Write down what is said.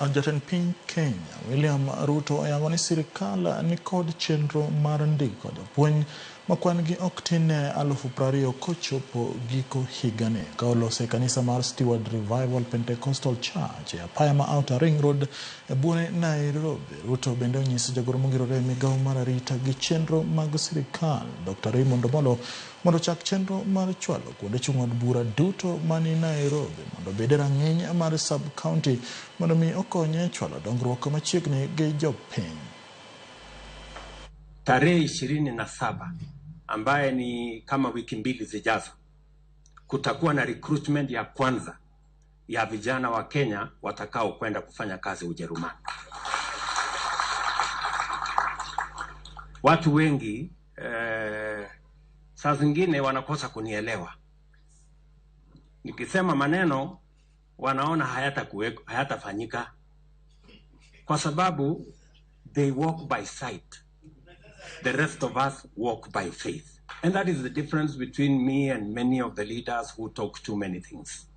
Jatend piny Kenya William Ruto oyango ni sirikal nikod chenro mar ndiko jopuonj ma kwan gi ok tin ne 20,000 kochopo giko higani. Ka oloso e kanisa mar Steward Revival Pentecostal Church e apaya ma Outer Ring Road e buore Nairobi. Ruto bende onyiso jagoro mongirore e migawo mar arita gi chenro mag sirikal Dr. Raymond Omolo mondo ochak chenro mar chwalo kuonde chung' od bura duto mani Nairobi mondo obed e rang'iny mar sub-county mondo mi okonye chwalo dongruok machiegni gi jopiny. Tarehe 27 ambaye ni kama wiki mbili zijazo, kutakuwa na recruitment ya kwanza ya vijana wa Kenya watakao kwenda kufanya kazi Ujerumani. Watu wengi saa zingine wanakosa kunielewa. Nikisema maneno wanaona hayatafanyika kwa sababu they walk by sight. The rest of us walk by faith. And that is the difference between me and many of the leaders who talk too many things.